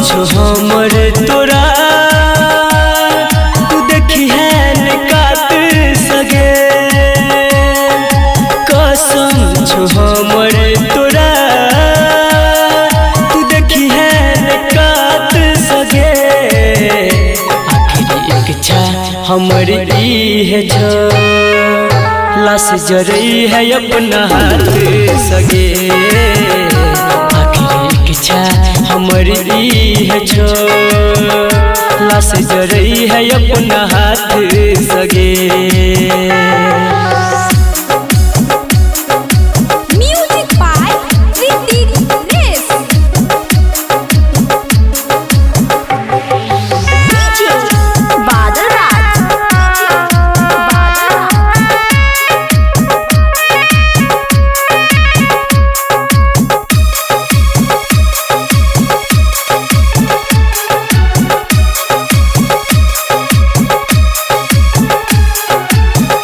छो हमर तोरा तू देखी है न कात सगे। कसम छो हमर तोरा तू देखी है न कात सगे। आखिरी इच्छा हमर ई है छो लाश जरई है अपना हाथ सगे। आखिरी इच्छा हमर ई है छो लाश जरई है अपना हाथ सगे। Music by Ritik Race. DJ Badal Raj. Badal Raj.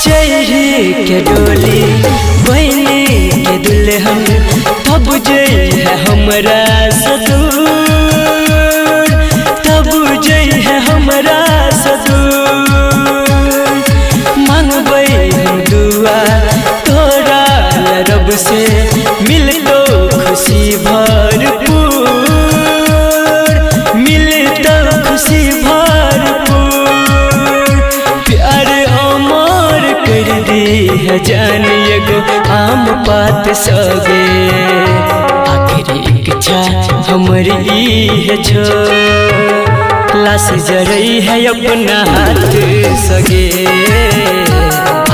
चेहरे के डोली बहनी के दुल्हन तब जई है हमरा ससुर, तब जई है हमरा ससुर। मांगबै हम दुआ तोरा रब से मिल तो खुशी भरपूर, मिल तो खुशी भरपूर। प्यार अमर कर दी है जान एगो आम पात सगे। आखिरी इच्छा हमर ई है छो लाश जरई है अपना हाथ सगे।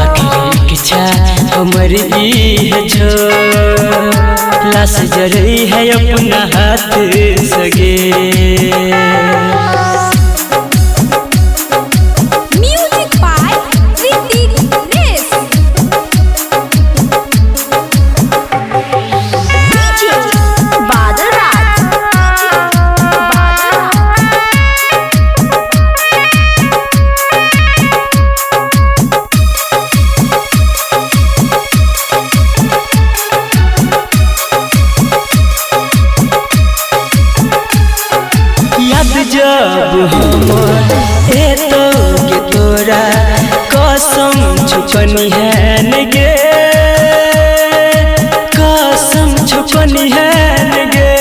आखिरी इच्छा हमर ई है छो लाश जरई है अपना हाथ सगे। Music by Ritik Race. DJ Badal Raj. Badal Raj. याद जब हमर एतो के तोरा कसम छुपनी है न गे, कसम छुपनी है न गे।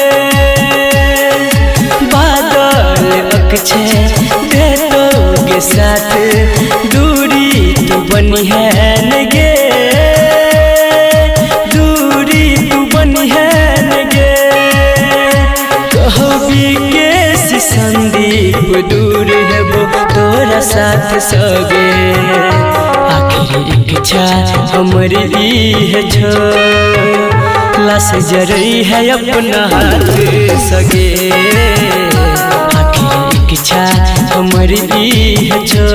बादल अकछे देतो के साथ दूरी तू बनी है न गे, दूरी तू बनी है न गे। कहबी के संदीप दूर है वो तोरा साथ सगे। आखिरी इच्छा हमर ई है छो लाश जरई है अपना हाथ सगे। आखिरी इच्छा हमर ई है छो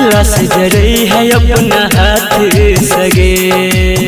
लाश जरई है अपना हाथ सगे।